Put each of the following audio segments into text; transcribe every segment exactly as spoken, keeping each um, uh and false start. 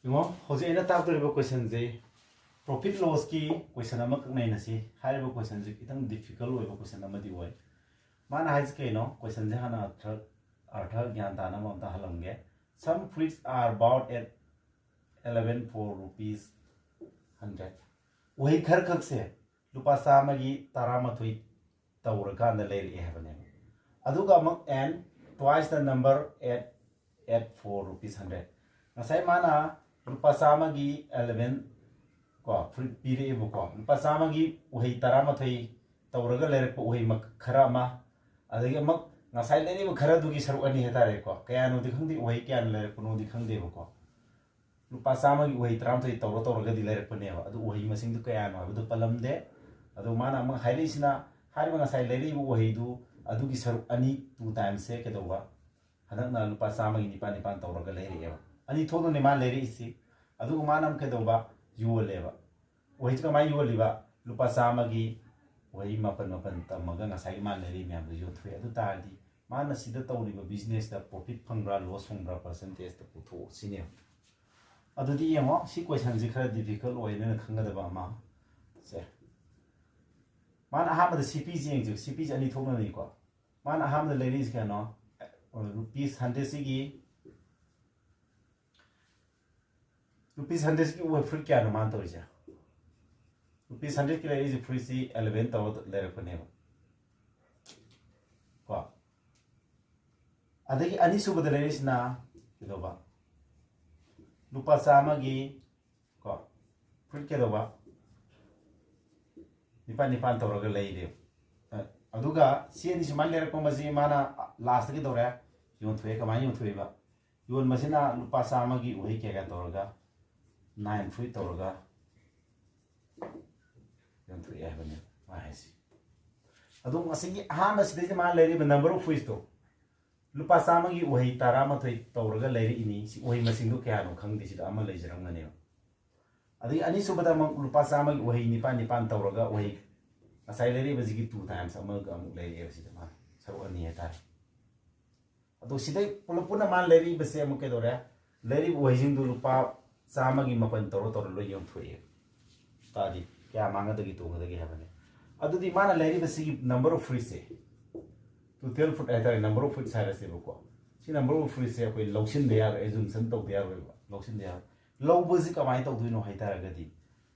ꯌꯦꯡꯉꯣ, ꯍꯧꯖꯤꯛ ꯑꯩꯅ ꯇꯥꯛꯇꯣꯔꯤꯕ questionꯁꯦ profit lossꯀꯤ question ꯑꯃꯈꯛ ꯅꯩꯅꯁꯤ꯫ ꯍꯥꯏꯔꯤꯕ questionꯁꯦ ꯈꯤꯇꯪ difficult ꯑꯣꯏꯕ question ꯑꯃꯗꯤ ꯑꯣꯏ꯫ ꯃꯥꯅ ꯍꯥꯏꯁꯦ ꯀꯩꯅꯣ? Questionꯁꯦ ꯍꯥꯟꯅ ꯑꯔꯊ, ꯑꯔꯊ ꯒ꯭ꯌꯥꯟ ꯇꯥꯅꯕ ꯑꯝꯇ ꯍꯜꯂꯝꯒꯦ꯫ Some fruits are bought at eleven for rupees hundred. ꯎꯍꯩ ꯈꯔ ꯈꯛꯁꯦ ꯂꯨꯄꯥ ꯆꯥꯝꯃꯒꯤ ꯇꯔꯥꯃꯥꯊꯣꯏ ꯇꯧꯔꯀꯥꯟꯗ ꯂꯩꯔꯛꯑꯦ ꯍꯥꯏꯕꯅꯦꯕ꯫ ꯑꯗꯨꯒ ꯑꯃꯨꯛ and twice the number at, at four rupees hundred. ꯉꯁꯥꯏ ꯃꯥꯅ ꯂꯨꯄꯥ ꯆꯥꯝꯃꯒꯤ eleven ꯀꯣ, fruit ꯄꯤꯔꯛꯑꯦꯕꯀꯣ꯫ ꯂꯨꯄꯥ ꯆꯥꯝꯃꯒꯤ ꯎꯍꯩ ꯇꯔꯥꯃꯥꯊꯣꯏ ꯇꯧꯔꯒ ꯂꯩꯔꯛꯄ ꯎꯍꯩ ꯃꯈ-, ꯈꯔ ꯑꯃ, ꯑꯗꯒꯤ ꯑꯃꯨꯛ ꯉꯁꯥꯏ ꯂꯩꯔꯛꯏꯕ ꯈꯔꯗꯨꯒꯤ ꯁꯔꯨꯛ ꯑꯅꯤ ꯍꯥꯏꯇꯥꯔꯦꯀꯣ꯫ ꯀꯌꯥꯅꯣꯗꯤ ꯈꯪꯗꯦ, ꯎꯍꯩ ꯀꯌꯥꯅ ꯂꯩꯔꯛꯄꯅꯣꯗꯤ ꯈꯪꯗꯦꯕꯀꯣ꯫ ꯂꯨꯄꯥ ꯆꯥꯝꯃꯒꯤ ꯎꯍꯩ ꯇꯔꯥꯃꯥꯊꯣꯏ ꯇꯧꯔ ꯇꯧꯔꯒꯗꯤ ꯂꯩꯔꯛꯄꯅꯦꯕ꯫ ꯑꯗꯨ ꯎꯍꯩ ꯃꯁꯤꯡꯗꯨ ꯀꯌꯥꯅꯣ ꯍꯥꯏꯕꯗꯨ ꯄꯜꯂꯝꯗꯦ꯫ ꯑꯗꯣ ꯃꯥꯅ ꯑꯃꯨꯛ ꯍꯥꯏꯔꯛꯏꯁꯤꯅ, ꯍꯥꯏꯔꯤꯕ ꯉꯁꯥꯏ ꯂꯩꯔꯛꯏꯕ ꯎꯍꯩꯗꯨ ꯑꯗꯨꯒꯤ ꯁꯔꯨꯛ ꯑꯅꯤ, two timesꯁꯦ ꯀꯩꯗꯧꯕ? ꯍꯟꯗꯛꯅ ꯂꯨꯄꯥ ꯆꯥꯝꯃꯒꯤ ꯅꯤꯄꯥꯟ ꯅꯤꯄꯥꯟ ꯇꯧꯔꯒ ꯂꯩꯔꯛꯑꯦꯕ꯫ ꯑꯅꯤ ꯊꯣꯛꯅꯅꯦ ꯃꯥꯅ ꯂꯩꯔꯛꯏꯁꯤ꯫ ꯑꯗꯨꯒ ꯃꯥꯅ ꯑꯃꯨꯛ ꯀꯩꯗꯧꯕ? ꯌꯣꯜꯂꯦꯕ꯫ ꯎꯍꯩꯁꯤ ꯀꯃꯥꯏꯅ ꯌꯣꯜꯂꯤꯕ? ꯂꯨꯄꯥ ꯆꯥꯝꯃꯒꯤ ꯎꯍꯩ ꯃꯥꯄꯟ ꯃꯥꯄꯟ ꯇꯝꯃꯒ ꯉꯁꯥꯏꯒꯤ ꯃꯥꯅ ꯂꯩꯔꯛꯏ ꯃꯌꯥꯝꯗꯨ ꯌꯣꯟꯊꯣꯛꯑꯦ꯫ ꯑꯗꯨ ꯇꯥꯔꯗꯤ ꯃꯥꯅ ꯁꯤꯗ ꯇꯧꯔꯤꯕ businessꯇ profit ꯐꯪꯕ꯭ꯔꯥ, loss ꯐꯪꯕ꯭ꯔꯥ, percentageꯇ ꯄꯨꯊꯣꯛꯑꯣ ꯁꯤꯅꯦꯕ꯫ ꯑꯗꯨꯗꯤ ꯌꯦꯡꯉꯣ, ꯁꯤ questionꯁꯤ ꯈꯔ difficult ꯑꯣꯏ, ꯅꯣꯏꯅ ꯈꯪꯒꯗꯕ ꯑꯃ꯫ ꯁꯦ꯫ ꯃꯥꯅ ꯑꯍꯥꯟꯕꯗ ꯁꯤ ꯄꯤꯁꯤ ꯌꯦꯡꯁꯤ, ꯁꯤ ꯄꯤꯁꯤ ꯑꯅꯤ ꯊꯣꯛꯅꯅꯤꯀꯣ꯫ ꯃꯥꯅ ꯑꯍꯥꯟꯕꯗ ꯂꯩꯔꯤꯁꯤ ꯀꯌꯥꯅꯣ? Rupees hundredꯁꯤꯒꯤ, rupees hundredꯀꯤ ꯎꯍꯩ fruit ꯀꯌꯥꯅꯣ ꯃꯥꯅ ꯇꯧꯔꯤꯁꯦ? Rupees hundredꯀꯤ ꯂꯩꯔꯛꯏꯁꯦ fruitꯁꯤ eleven ꯇꯧꯔ ꯂꯩꯔꯛꯄꯅꯦꯕ꯫ ꯀꯣ? ꯑꯗꯒꯤ ꯑꯅꯤꯁꯨꯕꯗ ꯂꯩꯔꯤꯁꯤꯅ ꯀꯩꯗꯧꯕ? ꯂꯨꯄꯥ ꯆꯥꯝꯃꯒꯤ, ꯀꯣ, fruit ꯀꯩꯗꯧꯕ? ꯅꯤꯄꯥꯟ ꯅꯤꯄꯥꯟ ꯇꯧꯔꯒ ꯂꯩꯔꯦꯕ꯫ ꯑ, ꯑꯗꯨꯒ ꯁꯤ ꯑꯅꯤ ꯁꯨꯃꯥꯏꯅ ꯂꯩꯔꯛꯄ ꯃꯁꯤ ꯃꯥꯅ lastꯇ ꯀꯩꯗꯧꯔꯦ? ꯌꯣꯟꯊꯣꯛꯑꯦ꯫ ꯀꯃꯥꯏꯅ ꯌꯣꯟꯊꯣꯛꯏꯕ? ꯌꯣꯟꯕꯁꯤꯅ ꯂꯨꯄꯥ ꯆꯥꯝꯃꯒꯤ ꯎꯍꯩ ꯀꯌꯥ ꯀꯌꯥ ꯇꯧꯔꯒ? Nine fruit ꯇꯧꯔꯒ ꯌꯣꯟꯊꯣꯛꯑꯦ ꯍꯥꯏꯕꯅꯦ ꯃꯥ ꯍꯥꯏꯁꯤ꯫ ꯑꯗꯣ ꯉꯁꯤꯒꯤ ꯑꯍꯥꯟꯕ ꯁꯤꯗꯩꯁꯤꯗ ꯃꯥꯅ ꯂꯩꯔꯤꯕ number of fruitsꯇꯣ, ꯂꯨꯄꯥ ꯆꯥꯝꯃꯒꯤ ꯎꯍꯩ ꯇꯔꯥꯃꯥꯊꯣꯏ ꯇꯧꯔꯒ ꯂꯩꯔꯛꯏꯅꯤ꯫ ꯁꯤ ꯎꯍꯩ ꯃꯁꯤꯡꯗꯣ ꯀꯌꯥꯅꯣ ꯈꯪꯗꯦ, ꯁꯤꯗ ꯑꯃ ꯂꯩꯖꯔꯝꯒꯅꯦꯕ꯫ ꯑꯗꯒꯤ ꯑꯅꯤꯁꯨꯕꯗ ꯑꯃꯨꯛ ꯂꯨꯄꯥ ꯆꯥꯝꯃꯒꯤ ꯎꯍꯩ ꯅꯤꯄꯥꯟ ꯅꯤꯄꯥꯟ ꯇꯧꯔꯒ ꯎꯍꯩ ꯉꯁꯥꯏ ꯂꯩꯔꯛꯏꯕꯁꯤꯒꯤ two times ꯑꯃꯒ ꯑꯃꯨꯛ ꯂꯩꯔꯛꯑꯦꯕ ꯁꯤꯗ ꯃꯥꯅ, ꯁꯔꯨꯛ ꯑꯅꯤ ꯍꯥꯏꯇꯥꯔꯦ꯫ ꯑꯗꯣ ꯁꯤꯗꯩ ꯄꯨꯂꯞ ꯄꯨꯟꯅ ꯃꯥꯅ ꯂꯩꯔꯛꯏꯕꯁꯦ ꯑꯃꯨꯛ ꯀꯩꯗꯧꯔꯦ? ꯂꯩꯔꯤꯕ ꯎꯍꯩꯁꯤꯡꯗꯨ ꯂꯨꯄꯥ ꯆꯥꯝꯃꯒꯤ ꯃꯥꯄꯟ ꯇꯧꯔ ꯇꯧꯔ ꯂꯣꯏ ꯌꯣꯟꯊꯣꯛꯑꯦ꯫ ꯇꯥꯗꯤ ꯀꯌꯥ ꯃꯥꯡꯒꯗꯒꯦ ꯇꯣꯡꯒꯗꯒꯦ ꯍꯥꯏꯕꯅꯦ꯫ ꯑꯗꯨꯗꯤ ꯃꯥꯅ ꯂꯩꯔꯤꯕ ꯁꯤꯒꯤ number of fruitsꯁꯦ, total fruit ꯍꯥꯏꯇꯥꯔꯦ, number of fruits ꯍꯥꯏꯔꯁꯦꯕꯀꯣ꯫ ꯁꯤ number of fruitsꯁꯦ ꯑꯩꯈꯣꯏ ꯂꯧꯁꯤꯟꯕ ꯌꯥꯔꯣꯏ, assumption ꯇꯧꯕ ꯌꯥꯔꯣꯏꯕ, ꯂꯧꯁꯤꯟꯕ ꯌꯥꯔꯣꯏ꯫ ꯂꯧꯕꯁꯤ ꯀꯃꯥꯏꯅ ꯇꯧꯗꯣꯏꯅꯣ ꯍꯥꯏꯇꯥꯔꯒꯗꯤ,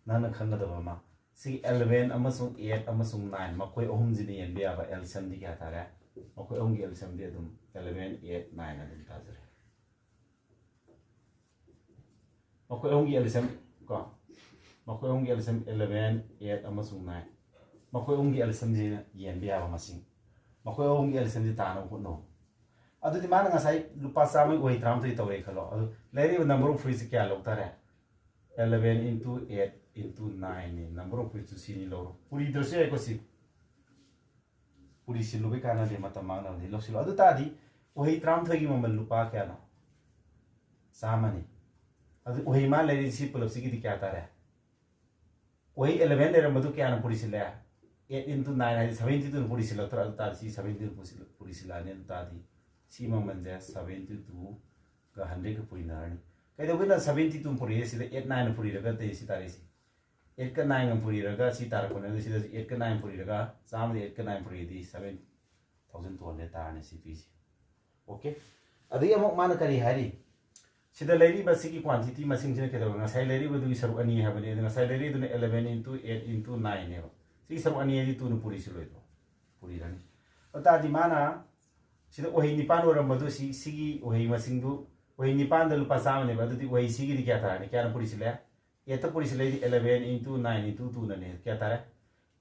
ꯅꯪꯅ ꯈꯪꯒꯗꯕ ꯑꯃ, ꯁꯤꯒꯤ eleven ꯑꯃꯁꯨꯡ eight ꯑꯃꯁꯨꯡ nine, ꯃꯈꯣꯏ ꯑꯍꯨꯝꯁꯤꯅ ꯌꯦꯟꯕ ꯌꯥꯕ LCMꯗꯤ ꯀꯌꯥ ꯇꯥꯔꯦ? ꯃꯈꯣꯏ ꯑꯍꯨꯝꯒꯤ LCMꯗꯤ ꯑꯗꯨꯝ eleven, eight, nine ꯑꯗꯨꯝ ꯇꯥꯖꯔꯦ꯫ ꯃꯈꯣꯏ ꯑꯍꯨꯝꯒꯤ LCM ꯀꯣ, ꯃꯈꯣꯏ ꯑꯍꯨꯝꯒꯤ LCM eleven, eight ꯑꯃꯁꯨꯡ nine꯫ ꯃꯈꯣꯏ ꯑꯍꯨꯝꯒꯤ LCMꯁꯤꯅ ꯌꯦꯟꯕ ꯌꯥꯕ ꯃꯁꯤꯡ꯫ ꯃꯈꯣꯏ ꯑꯍꯨꯝꯒꯤ LCMꯁꯤ ꯇꯥꯅꯕ ꯍꯣꯠꯅꯧ꯫ ꯑꯗꯨꯗꯤ ꯃꯥꯅ ꯉꯁꯥꯏ ꯂꯨꯄꯥ ꯆꯥꯝꯃꯒꯤ ꯎꯍꯩ ꯇꯔꯥꯃꯥꯊꯣꯏ ꯇꯧꯔꯦ ꯈꯜꯂꯣ꯫ ꯑꯗꯨ ꯂꯩꯔꯤꯕ number of fruitsꯁꯤ ꯀꯌꯥ ꯂꯧ ꯇꯥꯔꯦ? Eleven into eight into nineꯅꯤ꯫ Number of fruitsꯇꯨ ꯁꯤꯅꯤ ꯂꯧꯔꯣ꯫ ꯄꯨꯔꯤꯗ꯭ꯔꯁꯨ ꯌꯥꯏꯀꯣ ꯁꯤ꯫ ꯄꯨꯔꯤꯁꯤꯜꯂꯨꯕꯩ ꯀꯥꯟꯅꯗꯦ, ꯃꯇꯝ ꯃꯥꯡꯅꯕꯅꯤ꯫ ꯂꯧꯁꯤꯜꯂꯨ꯫ ꯑꯗꯨ ꯇꯥꯔꯗꯤ ꯎꯍꯩ ꯇꯔꯥꯃꯥꯊꯣꯏꯒꯤ ꯃꯃꯜ ꯂꯨꯄꯥ ꯀꯌꯥꯅꯣ? ꯆꯥꯝꯃꯅꯤ꯫ ꯑꯗꯨ ꯎꯍꯩ ꯃꯥ ꯂꯩꯔꯤ ꯁꯤ ꯄꯨꯂꯞꯁꯤꯒꯤꯗꯤ ꯀꯌꯥ ꯇꯥꯔꯦ? ꯎꯍꯩ eleven ꯂꯩꯔꯝꯕꯗꯨ ꯀꯌꯥꯅ ꯄꯨꯔꯤꯁꯤꯜꯂꯦ? Eight into nine ꯍꯥꯏꯗꯤ seventy two ꯄꯨꯔꯤꯁꯤꯜꯂꯛꯇ꯭ꯔꯥ? ꯑꯗꯨ ꯇꯥꯔꯗꯤ ꯁꯤ seventy two ꯄꯨꯔꯤꯁꯤꯜꯂꯛꯑꯅꯤ꯫ ꯑꯗꯨ ꯇꯥꯔꯗꯤ ꯁꯤ ꯃꯃꯜꯁꯦ seventy twoꯒ hundredꯀ ꯄꯨꯔꯤꯅꯔꯅꯤ꯫ ꯀꯩꯗꯧꯕꯩꯅꯣ seventy two ꯄꯨꯔꯤꯁꯦ? ꯁꯤꯗ eight nine ꯄꯨꯔꯤꯔꯒ ꯑꯇꯩ ꯁꯤ ꯇꯥꯔꯛꯏꯁꯤ꯫ Eightꯀ nineꯒ ꯄꯨꯔꯤꯔꯒ ꯁꯤ ꯇꯥꯔꯛꯄꯅꯦ꯫ ꯑꯗꯨ ꯁꯤꯗꯁꯨ eightꯀ nine ꯄꯨꯔꯤꯔꯒ, ꯆꯥꯝꯃꯗ eightꯀ nine ꯄꯨꯔꯤꯗꯤ seven thousand two hundred ꯇꯥꯔꯅꯤ ꯁꯤ ꯄꯤꯁꯤ꯫ Okay? ꯑꯗꯒꯤ ꯑꯃꯨꯛ ꯃꯥꯅ ꯀꯔꯤ ꯍꯥꯏꯔꯤ? ꯁꯤꯗ ꯂꯩꯔꯤꯕ ꯁꯤꯒꯤ quantity ꯃꯁꯤꯡꯁꯤꯅ ꯀꯩꯗꯧꯕ? ꯉꯁꯥꯏ ꯂꯩꯔꯤꯕꯗꯨꯒꯤ ꯁꯔꯨꯛ ꯑꯅꯤ ꯍꯥꯏꯕꯅꯤ꯫ ꯑꯗꯨ ꯉꯁꯥꯏ ꯂꯩꯔꯤꯗꯨꯅ eleven into eight into nineꯅꯦꯕ꯫ ꯁꯤꯒꯤ ꯁꯔꯨꯛ ꯑꯅꯤ ꯍꯥꯏꯗꯤ twoꯅ ꯄꯨꯔꯤꯁꯤꯜꯂꯣꯏꯗ꯭ꯔꯣ? ꯄꯨꯔꯤꯔꯅꯤ꯫ ꯑꯗꯨ ꯇꯥꯔꯗꯤ ꯃꯥꯅ ꯁꯤꯗ ꯎꯍꯩ ꯅꯤꯄꯥꯟ ꯑꯣꯏꯔꯝꯕꯗꯨ ꯁꯤ, ꯁꯤꯒꯤ ꯎꯍꯩ ꯃꯁꯤꯡꯗꯨ, ꯎꯍꯩ ꯅꯤꯄꯥꯟꯗ ꯂꯨꯄꯥ ꯆꯥꯝꯃꯅꯦꯕ꯫ ꯑꯗꯨꯗꯤ ꯎꯍꯩ ꯁꯤꯒꯤꯗꯤ ꯀꯌꯥ ꯇꯥꯔꯅꯤ? ꯀꯌꯥꯅ ꯄꯨꯔꯤꯁꯤꯜꯂꯦ? Eightꯇ ꯄꯨꯔꯤꯁꯤꯜꯂꯛꯏꯗꯤ eleven into nine into twoꯅꯅꯦ꯫ ꯀꯌꯥ ꯇꯥꯔꯦ?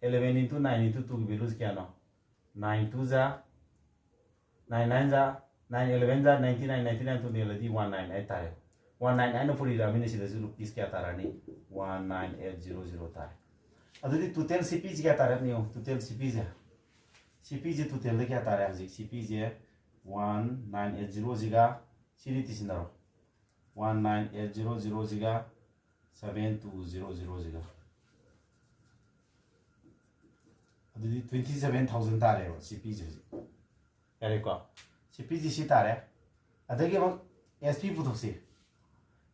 Eleven into nine into twoꯒꯤ valueꯁꯤ ꯀꯌꯥꯅꯣ? Nine two ꯖꯥ, nine nine ꯖꯥ, nine eleven ꯖꯥ ninety nine, ninety nine two ꯅꯦꯜꯂꯗꯤ one nine eight ꯇꯥꯔꯦ꯫ One nine eightꯅ ꯄꯨꯔꯤꯔꯛꯑꯃꯤꯅ ꯁꯤꯗꯁꯨ rupees ꯀꯌꯥ ꯇꯥꯔꯛꯑꯅꯤ? One nine eight zero zero ꯇꯥꯔꯦ꯫ ꯑꯗꯨꯗꯤ total ꯁꯤ ꯄꯤꯁꯤ ꯀꯌꯥ ꯇꯥꯔꯦ? ꯌꯦꯡꯉꯣ, total ꯁꯤ ꯄꯤꯁꯦ꯫ ꯁꯤ ꯄꯤꯁꯦ totalꯗ ꯀꯌꯥ ꯇꯥꯔꯦ? ꯍꯧꯖꯤꯛ ꯁꯤ ꯄꯤꯁꯦ one nine eight zeroꯁꯤꯒ ꯁꯤꯗꯤ ꯇꯤꯁꯤꯟꯅꯔꯣ꯫ One nine eight zero zeroꯁꯤꯒ seven two zero zeroꯁꯤꯒ꯫ ꯑꯗꯨꯗꯤ twenty seven thousand ꯇꯥꯔꯦꯕ ꯁꯤ ꯄꯤꯁꯦ ꯍꯧꯖꯤꯛ꯫ ꯌꯥꯔꯦꯀꯣ? ꯁꯤ ꯄꯤꯁꯦ ꯁꯤ ꯇꯥꯔꯦ꯫ ꯑꯗꯒꯤ ꯑꯃꯨꯛ SP ꯄꯨꯊꯣꯛꯁꯤ꯫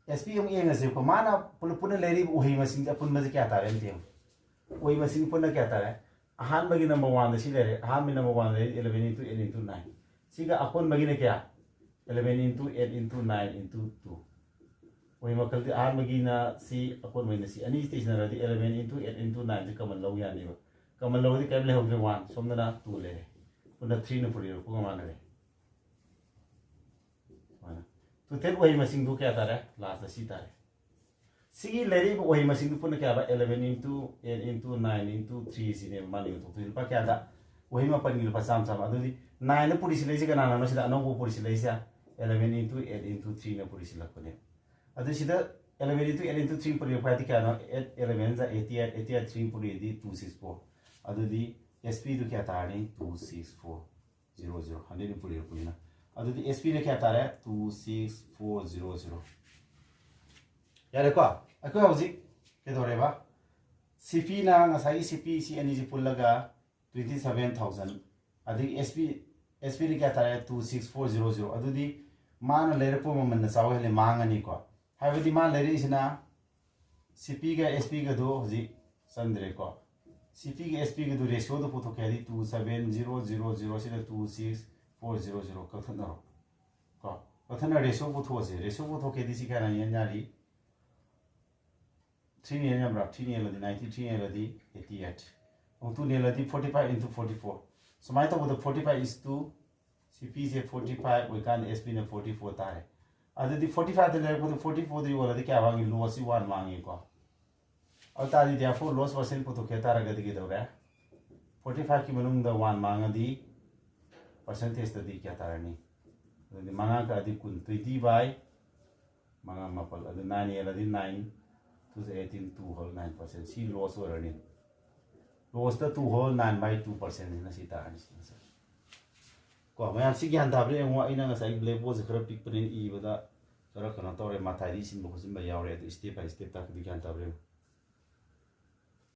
S P ꯑꯃꯨꯛ ꯌꯦꯡꯉꯁꯦꯕꯀꯣ꯫ ꯃꯥꯅ ꯄꯨꯂꯞ ꯄꯨꯟꯅ ꯂꯩꯔꯤꯕ ꯎꯍꯩ ꯃꯁꯤꯡꯁꯦ ꯑꯄꯨꯟꯕꯁꯦ ꯀꯌꯥ ꯇꯥꯔꯦ ꯑꯝꯇ ꯌꯦꯡꯉꯣ꯫ ꯎꯍꯩ ꯃꯁꯤꯡ ꯄꯨꯟꯅ ꯀꯌꯥ ꯇꯥꯔꯦ? ꯑꯍꯥꯟꯕꯒꯤ number oneꯗ ꯁꯤ ꯂꯩꯔꯦ꯫ ꯑꯍꯥꯟꯕꯒꯤ number one ꯂꯩꯔꯤ eleven into eight into nine꯫ ꯁꯤꯒ ꯑꯀꯣꯟꯕꯒꯤꯅ ꯀꯌꯥ? Eleven into eight into nine into two꯫ ꯎꯍꯩ ꯃꯈꯜꯗꯤ ꯑꯍꯥꯟꯕꯒꯤꯅ ꯁꯤ, ꯑꯀꯣꯟꯕꯒꯤꯅ ꯁꯤ꯫ ꯑꯅꯤꯁꯤ ꯇꯩꯁꯤꯟꯅꯔꯗꯤ eleven into eight into nineꯁꯦ common ꯂꯧ ꯌꯥꯅꯦꯕ꯫ Common ꯂꯧꯔꯗꯤ ꯀꯔꯤꯝ ꯂꯩꯍꯧꯗ꯭ꯔꯦ, one꯫ ꯁꯣꯝꯗꯅ two ꯂꯩꯔꯦ꯫ ꯄꯨꯟꯅ threeꯅ ꯄꯨꯔꯛꯏꯕ ꯄꯨꯡ ꯑꯃ ꯂꯩꯔꯦ꯫ ꯁꯨꯃꯥꯏꯅ꯫ Total ꯎꯍꯩ ꯃꯁꯤꯡꯗꯨ ꯀꯌꯥ ꯇꯥꯔꯦ? Lastꯇ ꯁꯤ ꯇꯥꯔꯦ꯫ ꯁꯤꯒꯤ ꯂꯩꯔꯛꯏꯕ ꯎꯍꯩ ꯃꯁꯤꯡꯗꯨ ꯄꯨꯟꯅ ꯀꯌꯥꯕ? Eleven into eight into nine into three ꯁꯤꯅꯦꯕ ꯃꯥꯅ ꯌꯣꯟꯊꯣꯛꯇꯣꯏꯁꯤ꯫ ꯂꯨꯄꯥ ꯀꯌꯥꯗ? ꯎꯍꯩ ꯃꯥꯄꯟꯒꯤ ꯂꯨꯄꯥ ꯆꯥꯝꯃ ꯆꯥꯝꯃ꯫ ꯑꯗꯨꯗꯤ nineꯅ ꯄꯨꯔꯤꯁꯤꯜꯂꯛꯏꯁꯦ ꯀꯅꯥꯅꯅꯣ? ꯁꯤꯗ ꯑꯅꯧꯕ ꯄꯨꯔꯤꯁꯤꯜꯂꯛꯏꯁꯦ eleven into eight into threeꯅ ꯄꯨꯔꯤꯁꯤꯜꯂꯛꯄꯅꯦ꯫ ꯑꯗꯨ ꯁꯤꯗ eleven into eight into three ꯄꯨꯔꯛꯄ ꯍꯥꯏꯗꯤ ꯀꯌꯥꯅꯣ? Eight eleven eighty eight, eighty eight three ꯄꯨꯔꯛꯑꯗꯤ two six four꯫ ꯑꯗꯨꯗꯤ S Pꯗꯨ ꯀꯌꯥ ꯇꯥꯔꯅꯤ? Two six four zero zero꯫ Hundred ꯄꯨꯔꯛꯄꯅꯤꯅ꯫ ꯑꯗꯨꯗꯤ S Pꯅ ꯀꯌꯥ ꯇꯥꯔꯦ? Two six four zero zero꯫ ꯌꯥꯔꯦꯀꯣ? ꯑꯩꯈꯣꯏ ꯍꯧꯖꯤꯛ ꯀꯩꯗꯧꯔꯦꯕ? C Pꯅ ꯉꯁꯥꯏꯒꯤ C P ꯁꯤ ꯑꯅꯤꯁꯤ ꯄꯨꯜꯂꯒ twenty seven thousand꯫ ꯑꯗꯒꯤ S P, S Pꯅ ꯀꯌꯥ ꯇꯥꯔꯦ? Two six four zero zero꯫ ꯑꯗꯨꯗꯤ ꯃꯥꯅ ꯂꯩꯔꯛꯄ ꯃꯃꯜꯅ ꯆꯥꯎ ꯍꯦꯜꯂꯦ, ꯃꯥꯡꯉꯅꯤꯀꯣ꯫ ꯍꯥꯏꯕꯗꯤ ꯃꯥꯅ ꯂꯩꯔꯛꯏꯁꯤꯅ C Pꯒ S Pꯒꯗꯣ ꯍꯧꯖꯤꯛ ꯆꯟꯗ꯭ꯔꯦꯀꯣ꯫ C Pꯒ S Pꯒꯗꯨ ratioꯗꯨ ꯄꯨꯊꯣꯛꯀꯦ ꯍꯥꯏꯗꯤ two seven zero zero zero ꯁꯤꯗ two six four zero zero ꯀꯛꯊꯠꯅꯔꯣ꯫ ꯀꯣ, ꯀꯛꯊꯠꯅ ratio ꯄꯨꯊꯣꯛꯑꯁꯦ꯫ Ratio ꯄꯨꯊꯣꯛꯀꯦꯗꯤ ꯁꯤ ꯀꯌꯥꯅ ꯌꯦꯟ ꯌꯥꯔꯤ? Three ꯌꯦꯟ ꯌꯥꯝꯕ꯭ꯔꯥ? Three ꯌꯦꯜꯂꯗꯤ ninety, three ꯌꯦꯜꯂꯗꯤ eighty eight꯫ ꯑꯃꯨꯛ two ꯌꯦꯜꯂꯗꯤ forty five into forty four꯫ ꯁꯨꯃꯥꯏꯅ ꯇꯧꯕꯗ forty five is two, C Pꯁꯦ forty five ꯑꯣꯏꯀꯥꯟꯗ S Pꯅ forty four ꯇꯥꯔꯦ꯫ ꯑꯗꯨꯗꯤ forty fiveꯇ ꯂꯩꯔꯛꯄꯗ forty fourꯗ ꯌꯣꯜꯂꯗꯤ ꯀꯌꯥ ꯃꯥꯡꯉꯤ? Lossꯁꯤ one ꯃꯥꯡꯉꯤꯀꯣ꯫ ꯑꯗꯨ ꯇꯥꯔꯗꯤ therefore loss percent ꯄꯨꯊꯣꯛꯀꯦ ꯇꯥꯔꯒꯗꯤ ꯀꯩꯗꯧꯔꯦ? Forty fiveꯀꯤ ꯃꯅꯨꯡꯗ one ꯃꯥꯡꯉꯗꯤ percentageꯇꯗꯤ ꯀꯌꯥ ꯇꯥꯔꯅꯤ? ꯑꯗꯨꯗꯤ ꯃꯉꯥ ꯀꯛꯑꯗꯤ ꯀꯨꯟ, twenty by ꯃꯉꯥ ꯃꯥꯄꯜ, ꯑꯗꯨ nine ꯌꯦꯜꯂꯗꯤ nine, two eighteen, two whole nine percent꯫ ꯁꯤ loss ꯑꯣꯏꯔꯅꯤ꯫ Lossꯇ two whole nine by two percentꯁꯤꯅ ꯁꯤ ꯇꯥꯔꯅꯤ꯫ ꯁꯤ ꯉꯁꯥꯏ ꯀꯣ, ꯃꯌꯥꯝ ꯁꯤ ꯒ꯭ꯌꯥꯟ ꯇꯥꯕ꯭ꯔꯥ ꯌꯦꯡꯉꯣ꯫ ꯑꯩꯅ ꯉꯁꯥꯏ blackboardꯁꯦ ꯈꯔ ꯄꯤꯛꯄꯅꯤꯅ ꯏꯕꯗ ꯈꯔ ꯀꯩꯅꯣ ꯇꯧꯔꯦ, ꯃꯊꯥꯏꯗꯤ ꯏꯁꯤꯟꯕ ꯈꯣꯠꯆꯤꯟꯕ ꯌꯥꯎꯔꯦ꯫ ꯑꯗꯨ step by step ꯇꯥꯛꯄꯗꯤ ꯒ꯭ꯌꯥꯟ ꯇꯥꯕ꯭ꯔꯥ ꯌꯦꯡꯉꯣ꯫